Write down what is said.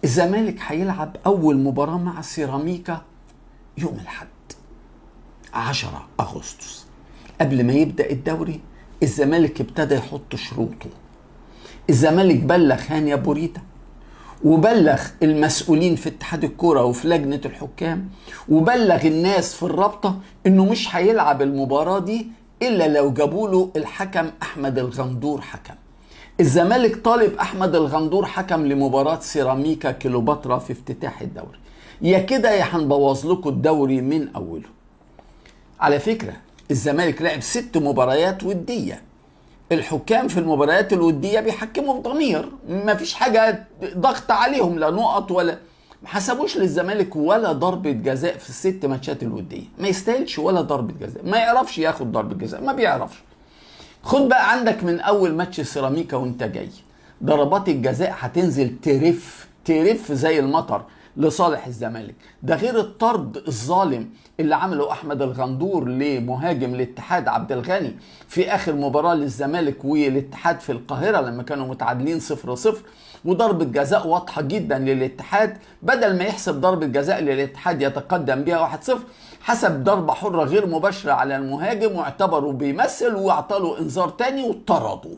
الزمالك هيلعب اول مباراة مع سيراميكا يوم الاحد 10 اغسطس. قبل ما يبدأ الدوري الزمالك ابتدى يحط شروطه. الزمالك بلغ هاني أبوريدة، وبلغ المسؤولين في اتحاد الكرة وفي لجنة الحكام، وبلغ الناس في الرابطة انه مش هيلعب المباراة دي الا لو جابوا له الحكم احمد الغندور حكم. الزمالك طالب احمد الغندور حكم لمباراة سيراميكا كيلوباترا في افتتاح الدوري. يا كده يا هنبوظ لكم الدوري من اوله. على فكرة الزمالك لعب 6 مباريات ودية. الحكام في المباريات الودية بيحكموا بضمير، ما فيش حاجة ضغط عليهم، لا نقط ولا ما حسبوش للزمالك ولا ضربة جزاء في ال6 ماتشات الودية. ما يستاهلش ولا ضربة جزاء، ما يعرفش ياخد ضربة جزاء، ما بيعرفش. خد بقى عندك من أول ماتش سيراميكا وانت جاي ضربات الجزاء هتنزل ترف ترف زي المطر لصالح الزمالك. ده غير الطرد الظالم اللي عمله احمد الغندور لمهاجم الاتحاد عبد الغني في اخر مباراة للزمالك والاتحاد في القاهرة لما كانوا متعادلين 0-0، وضربة جزاء واضحة جدا للاتحاد، بدل ما يحسب ضربة جزاء للاتحاد يتقدم بها 1-0، حسب ضربة حرة غير مباشرة على المهاجم واعتبره بيمثل واعطاله انذار تاني وطرده.